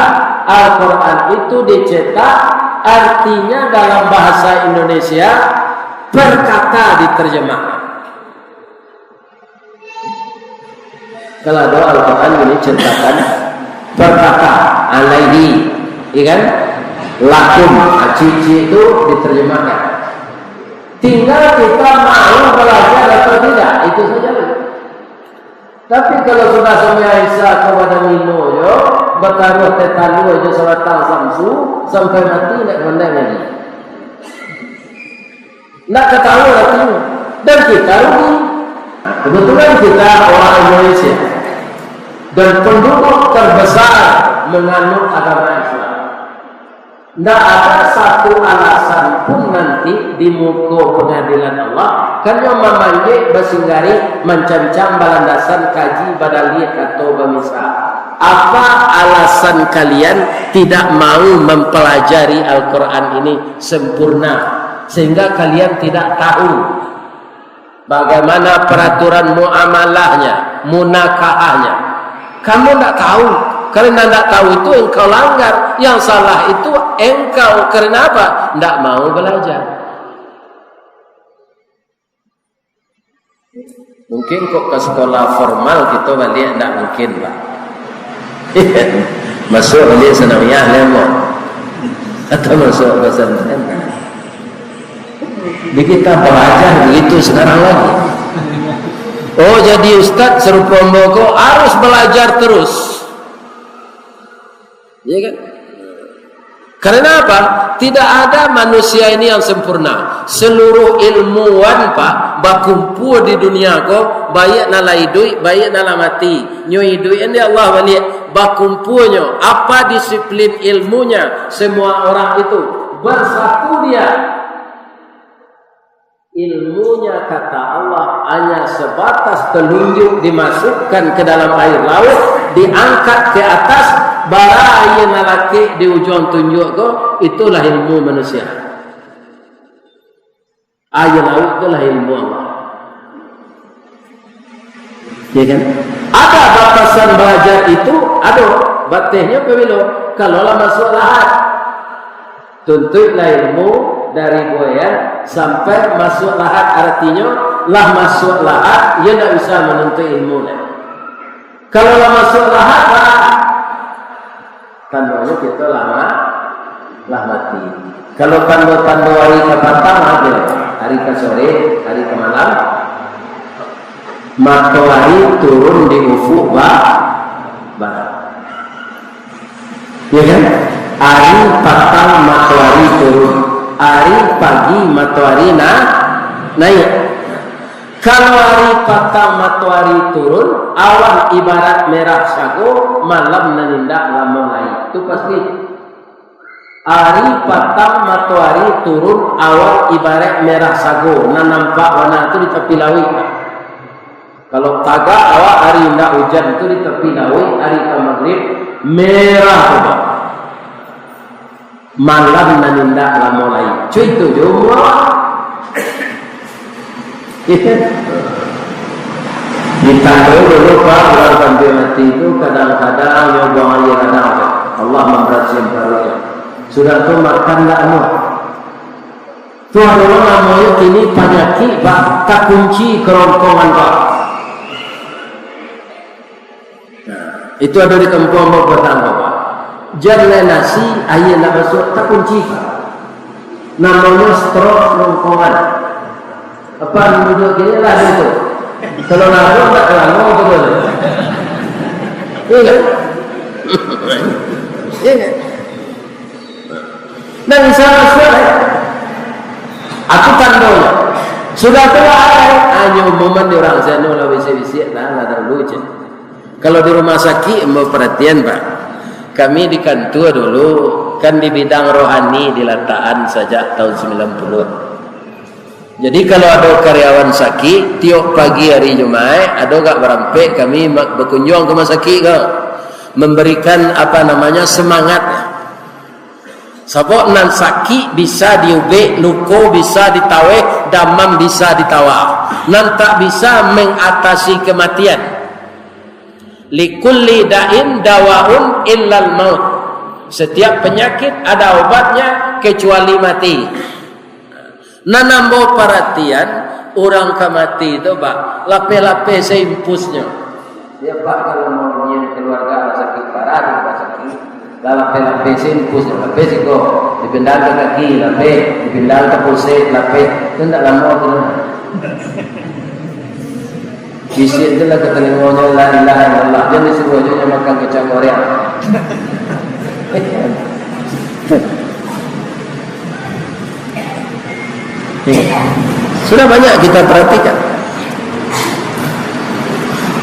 Al-Quran itu dicetak, artinya dalam bahasa Indonesia, per kata diterjemahkan. Kalau ado Al-Quran ini cetakan per kata, alaihi, iya kan? Lakum, ciek-ciek itu diterjemahkan. Tinggal kita mau belajar atau tidak, itu saja. Tapi kalau sudah sumbayang Isya ka badan limo jo, bataruah teh talua jo sabatang samsu, sampai mati indak pandai ngaji. Indak katawa hati. Dan kita rugi. Kebetulan kita orang Indonesia dan penduduk terbesar menganut agama Islam. Ndak ada satu alasan pun nanti di muko pangadilan Allah, kan nyo mamanjek, basinggari, mancancang balandasan, kaji, badaliah, kato bamisa. Apa alasan kalian tidak mau mempelajari Al-Quran ini sempurna, sehingga kalian tidak tahu bagaimana peraturan muamalahnya, munakahahnya? Kamu ndak tahu. Karena ndak tahu itu engkau langgar. Yang salah itu engkau. Karena apa? Ndak mau belajar. Mungkin kok ka sekolah formal kito baliak, ndak mungkin, Pak. Masuk baliak sanawiyah, lemo. Atau masuk pesantren. Di kita belajar begitu sekarang lagi. Oh, jadi ustaz sarupo ambo ko harus belajar terus. Iya kan? Karena apa? Tidak ada manusia ini yang sempurna. Seluruh ilmuwan, Pak, bakumpua di dunia ko, baiak nan lah iduik, baiak nan lah mati. Nyo iduik-an dek Allah baliak. Bakumpuanyo, apa disiplin ilmunya, semua orang itu bersatu dia. Ilmunya, kata Allah, hanya sebatas telunjuk dimasukkan ke dalam air laut, diangkat ke atas, bara aia nan lakek di ujuang tunjuak ko, itulah ilmu manusia. Aia laut itulah ilmu Allah. Ya kan? Ada batasan belajar itu, ada batehnyo pabilo? Kalau lah masuk lahad. Tuntuiklah ilmu dari buayan sampai masuk lahad, artinyo lah masuk lahad, iyo ndak bisa manuntuik ilmu lai. Kalau lah masuk lahad, bah, tandonyo kito lah ma-, lah mati. Kalau tando-tando hari ka patang, ado, hari ka sore, hari ka malam, matoari turun di ufuk ba-, barat. Ya kan? Ari patang matoari turun, ari pagi matoari na-, naiak. Kalau ari patang matoari turun, awan ibarat merah sago, malam nan indak lamo lai. Itu pasti. Ari patang matoari turun, awan ibarat merah sago, nan nampak bana tu di tapi lauik. Kalau tagak awak ari indak ujan tu di tapi lauik, ari ka magrib, merah tu, Pak. Malam nan indak lamo lai. Cuy, itu jo umua awak. Ditando dulu, Pak, urang sampai mati tu kadang-kadang nyo buang aia ladang, Pak. Allah mambarasiahan paruiknyo. Sudah tu makan ndak amuah. Tu ado namonyo kini panyakik, Pak, takunci kerongkongan, Pak. Nah, itu ado di kampuang ambo patang, Pak. Jan lai nasi, aia ndak masuak, takunci, Pak. Namonyo stroke kerongkongan. Apa duduak kini lah itu? Kalau naruh tak lama betul. Iya kan? Iya kan? Nan bisa masuak, eh. Aku tandonyo. Sudah tu lah, eh. Hanyo umuman di urang sano lah bisiak-bisiak, nah, lah dahulu je. Kalau di rumah sakik, ambo paratian, Pak. Kami di kantua dulu, kan di bidang rohani dilatakan sajak tahun sembilan puluh. Jadi, kalau ado karyawan sakik, tiok pagi hari Jumaik, ado gak barampek kami ma-, bakunjuang ka rumah sakik ko, memberikan, apa namanya, semangat. Sabab nan sakik bisa diubek, luko bisa ditaweh, damam bisa ditawa. Nan tak bisa mengatasi kematian. Likulli da'in dawaun illal maut. Setiap penyakit ada obatnya kecuali mati. Nan ambo paratian, urang ka mati tu, Pak, lapeh-lapeh saimpusnyo. Ya, Pak, kalau mau nian keluarga lah sakik parah, di rumah sakik, lah lapeh-lapeh saimpusnyo, lapeh siko, dipindahan ka kaki, lapeh, dipindahan ka pusek, lapeh, tu ndak lamo tu. Bisiak je lah ka talingonyo, "La ilaha illallah." Jan disuruah juo nyo makan kacang goreng. Sudah banyak kita perhatikan.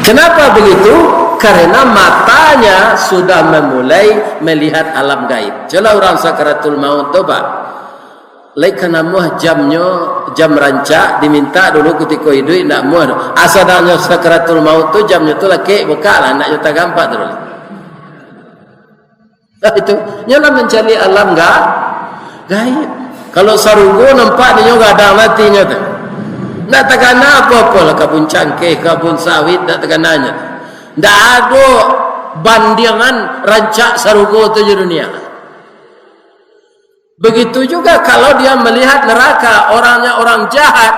Kenapa begitu? Karena matanya sudah memulai melihat alam gaib. Cubolah urang sakaratul maut tu, Pak. Lai ka namuah jamnyo, jam rancak, diminta dulu kutiko iduik, ndak namuah doh. Asadangnyo sakaratul maut tu, jamnyo tu lakek, bukaklah, ndak nyo tagampak tu dulu. Nah, itu, nyo lah mancaliak alam ga-, gaib. Kalau sarugo nampak dinyo gadang atinyo tu. Ndak takana apo-apo lah, kabun cangkeh, kabun sawit, ndak takananyo. Ndak ado bandiangan rancak sarugo tu jo dunia. Begitu juga kalau dia melihat neraka, orangnya orang jahat,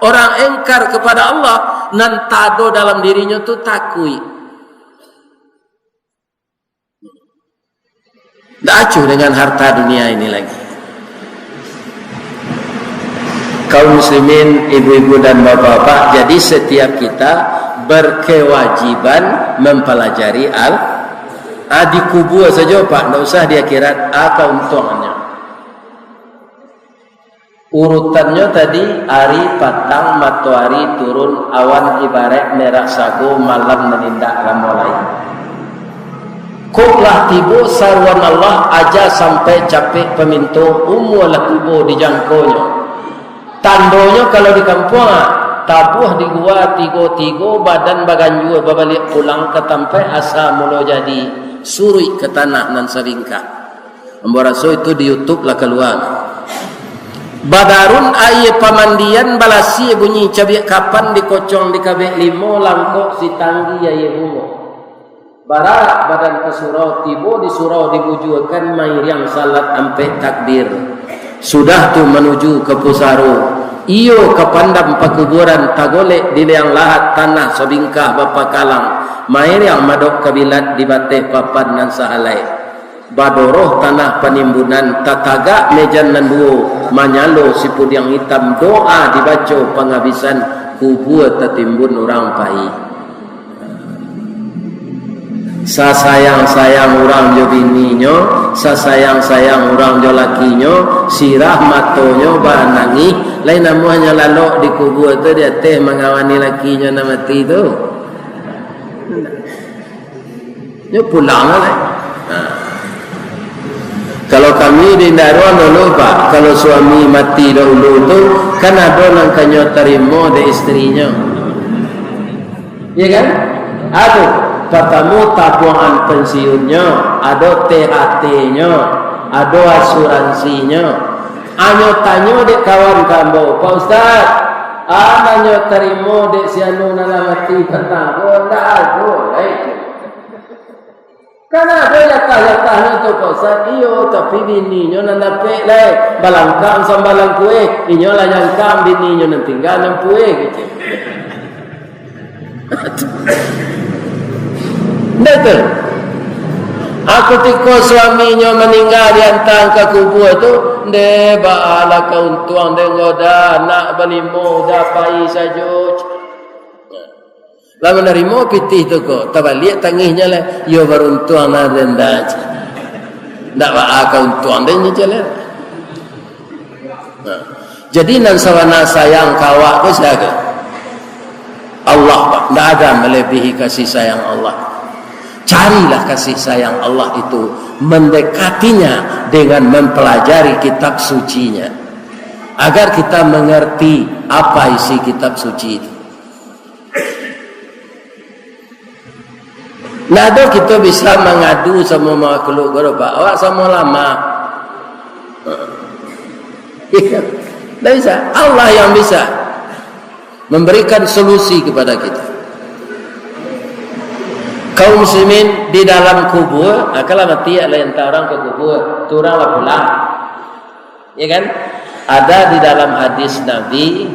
orang engkar kepada Allah, nan tado dalam dirinyo tu takuik. Ndak acuh dengan harta dunia ini lagi. Kaum muslimin, ibu-ibu dan bapak-bapak, jadi setiap kita berkewajiban mempelajari al-, ah, dikubur sajo, Pak, ndak usah di akhirat, ah, kauntuangnyo. Urutannyo tadi, ari patang, matoari turun, awan ibarek merah sago, malam nan indak lamo lai. Kok lah tibo saruan Allah, aja sampai capek paminto, umua lah tibo di jangkonyo. Tandonyo kalau di kampuang, ah, tabuah di gua tigo-tigo, badan baganjua babaliak pulang ka tampaik asa mulo jadi, suruik ka tanah nan sabingkah. Ambo raso itu di YouTube lah kalua. Badarun aia pamandian, balasia bunyi cabiak kapan, dikocong dikabek limo, langkok sitanggi aia bungo. Bararak badan ka surau, tibo di surau dibujuakan, mairiang salat ampek takbir. Sudah tu manuju ka pusaro, iyo ka pandam pakuburan, tagolek di liang lahat, tanah sabingkah bapakalang, mairiang madok kabilat di bateh papan nan sahalai. Badoroh tanah panimbunan, tatagak mejan nan duo, manyalo sipudiang itam, doa dibaco pangabisan, kubua tatimbun urang pai. Sasayang-sayang urang jo bininyo, sasayang-sayang urang jo lakinyo, sirah matonyo banangih, lai namuahnyo lalok di kubua tu di ateh mangawani lakinyo nan mati tu. Nyo pulang lah. Ha. Kalau kami di Indak Ruang dulu, Pak, kalau suami mati dahulu tu, kan ado nan kanyo tarimo dek istrinyo. Iya kan? Ado, partamo tabuangan pensiunnyo, ado T H T-nyo, ado asuransinyo. Anyo tanyo dek kawan ka ambo, "Pak Ustaz, a nan nyo tarimo dek si anu nan lah mati patang ko?" Ndak ado lai. Kan ado jatah-jatahnyo tu, Pak Ustaz. Iyo, tapi bininyo nan dapek lai. Balangkang sambalang kueh, inyo lah nyangkang, bininyo nan tingga nan pueh, gitu. Ndak tu? Aku tiko suaminyo maningga diantaan ka kubua tu, ndeh, baalah ka untuang den ko dah, anak balimo udah pai sajo. Lah manarimo pitih tu ko, tabaliak tangihnyo lah, yo baruntuang lah den dah. Ndak baa ka untuang den je lah. Nah, jadi nan sabana sayang ka awak ko sia ko? Allah, Pak. Ndak ada melebihi kasih sayang Allah. Carilah kasih sayang Allah itu, mendekatinya dengan mempelajari kitab sucinya, agar kita mengerti apa isi kitab suci itu. Ndak ado kito bisa mangadu samo makhluk ko doh, Pak. Awak samo lamah. Ndak bisa. Allah yang bisa memberikan solusi kepada kita. Kaum muslimin di dalam kubur, ah, kalau mati, lah diantaan urang ka kubur, tu urang lah pulang. Ya kan? Ada di dalam hadis Nabi,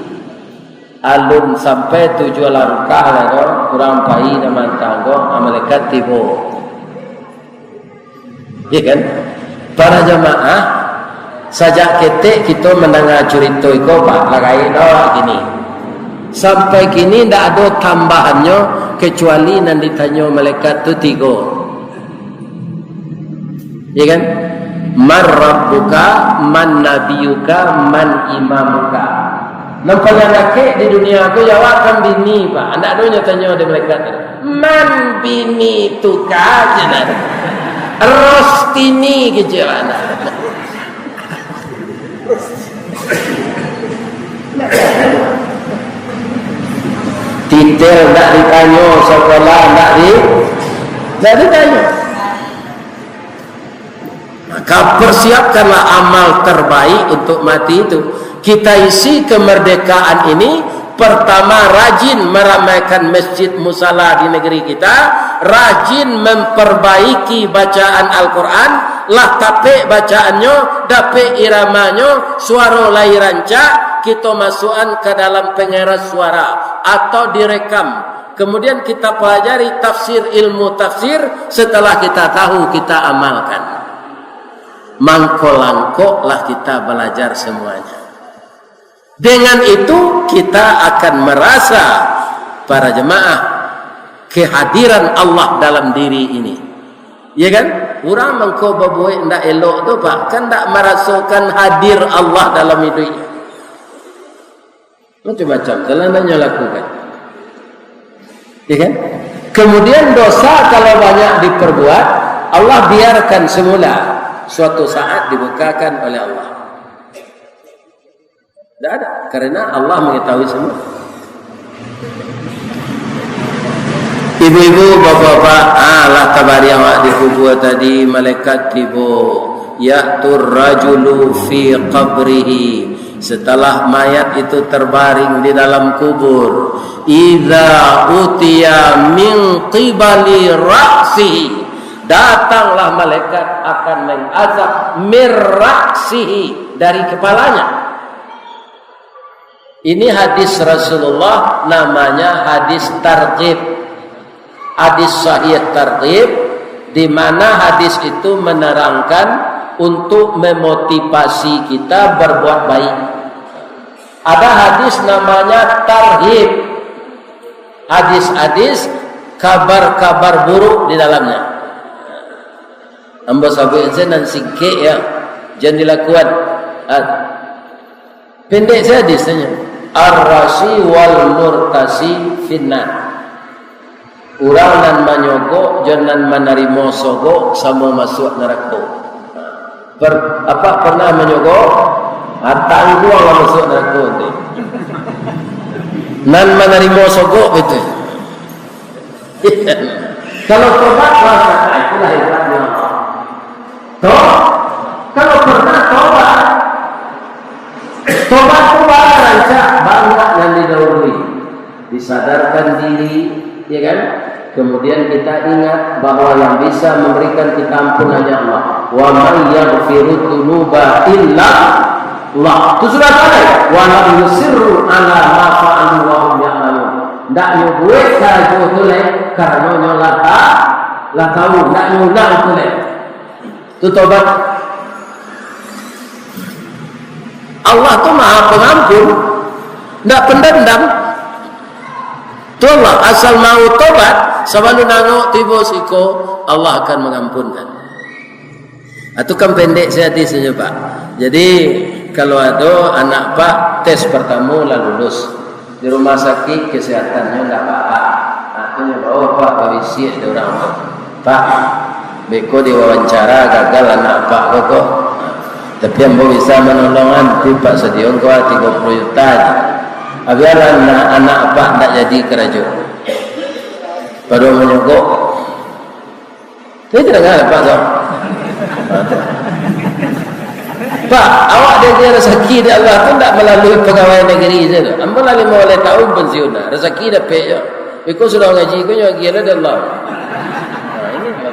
alun sampai tujuah langkah lah ko, urang pai nan maantaan ko, malaikat tibo. Ya kan? Para jamaah, sajak ketek kito mandanga curito iko, Pak, lah gaek doh kini. Sampai kini ndak ado tambahannyo, kecuali nan ditanyo malaikat tu tigo. Ya kan? "Man rabbuka, man nabiyuka, man imamuka." Nan paliang dakek di dunia ko jawab kan bini, Pak. Ndak ado nyo tanyo dek malaikat. "Man bini tuka?" cina. "Rostini," kecek anak. Titel ndak ditanyo, sakolah ndak di, ndak ditanyo. Maka persiapkanlah amal terbaik untuk mati itu. Kita isi kemerdekaan ini, pertama, rajin meramaikan masjid musala di negeri kita, rajin memperbaiki bacaan Al-Quran, lah tapek bacaannyo, dapek iramanyo, suaro lai rancak, kito masuakan ka dalam pengeras suara atau direkam. Kemudian kita pelajari tafsir, ilmu tafsir, setelah kita tahu, kita amalkan. Mangko langkoklah kita belajar semuanya. Dengan itu, kita akan merasa, para jemaah, kehadiran Allah dalam diri ini. Ya kan? Urang mangko babuek ndak elok tu, Pak, kan ndak merasakan hadir Allah dalam iduiknyo. Macam-macam salah nan nyo lakukan. Ya kan? Kemudian dosa kalau banyak diperbuat, Allah biarkan semula, suatu saat dibukakan oleh Allah. Tidak ada, karena Allah mengetahui semua. Ibu-ibu, bapak-bapak, ah, lah tabari awak di kubur tadi, malaikat tibo. Ya'tur rajulu fi qabrihi. Setelah mayat itu terbaring di dalam kubur, idza utiya min qibali ra'sihi, datanglah malaikat akan mengazab, min ra'sihi, dari kepalanya. Ini hadis Rasulullah, namanya hadis targhib. Hadis sahih targhib, di mana hadis itu menerangkan untuk memotivasi kita berbuat baik. Ada hadis namanya tarhib. Hadis-hadis, kabar-kabar buruk di dalamnya. Ambo sabuik sajo nan singkek, ya. Jan dilakuan. Ah. Pendek sajo hadisnyo. Ar-rasi wal murtasi finnar. Urang nan manyogok jo nan manarimo sogok samo masuak narako. Per-, apak pernah manyogok? Ah, tangguang lah masuak narako tu. Nan manarimo sogok itu. Kalau tobat, wah, itulah hebatnya Allah. Toh, kalau pernah tobat, tobat tu barang rancak banyak nan didahului. Disadarkan diri, ya kan? Kemudian kita ingat bahwa yang bisa memberikan kita ampun hanya Allah. "Wa man yaghfiru dzunuba illa Allah." Itu sudah selesai. "Wa lam yusirru ala ma fa'alu wa hum ya'lamun." Ndak nyo buek karajo tu lai, karano nyo lah ta-, lah tahu, ndak nyo ulang tu lai. Tu tobat. Allah tu Maha Pengampun, ndak pendendam. Tu Allah, asal mau tobat, sabalun angok tibo siko, Allah akan mengampunkan. Ah, tu kan pendek sajo hadis sajo, Pak. Jadi, kalau ado anak Pak tes pertamo lah lulus. Di rumah sakik kesehatannyo ndak baak. Ah, tu nyo bawa Pak babisiak di urang tu. "Pak, beko diwawancara gagal anak Pak ko, ko. Tapi ambo bisa manolongan, tapi Pak sadio ko tigo puluah juta ajo. Ah, biarlah anak, anak Pak ndak jadi karajo." Pado manyogok. Jadi terdengar, Pak, tu? Pak, awak diagiah rezeki dek Allah tu ndak malalui pegawai negeri sajo tu. Ambo lah limo baleh tahun pensiun dah, rezeki dapek jo. Beko sudah ngaji ko nyo agiah lah dek Allah. Nah, ini Pak.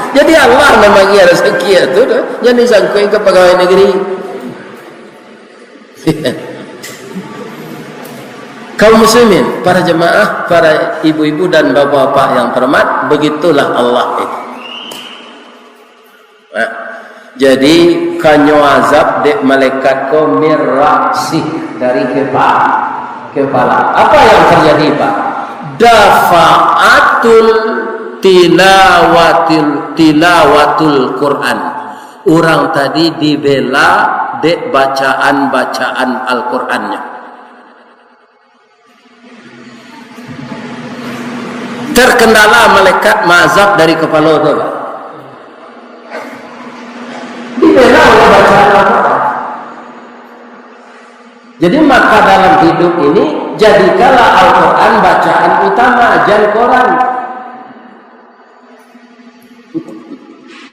Jadi Allah nan maagiah rezeki tu, tu. Jan disangkuik ka pegawai negeri. Kaum muslimin, para jemaah, para ibu-ibu dan bapak-bapak yang terhormat, begitulah Allah itu. Nah, Jadi, kanyo azab dek malaikat ko mirasih dari kepa-, kepala. Apa yang terjadi, Pak? Dafa'atul tilawatil, tilawatul Quran. Urang tadi dibela dek bacaan-bacaan Al-Qurannyo. Terkendala malaikat maazab dari kepala tu, Pak. Dibela oleh bacaan Al-Quran. Jadi, maka dalam hidup ini, jadikanlah Al-Quran bacaan utama, jan koran.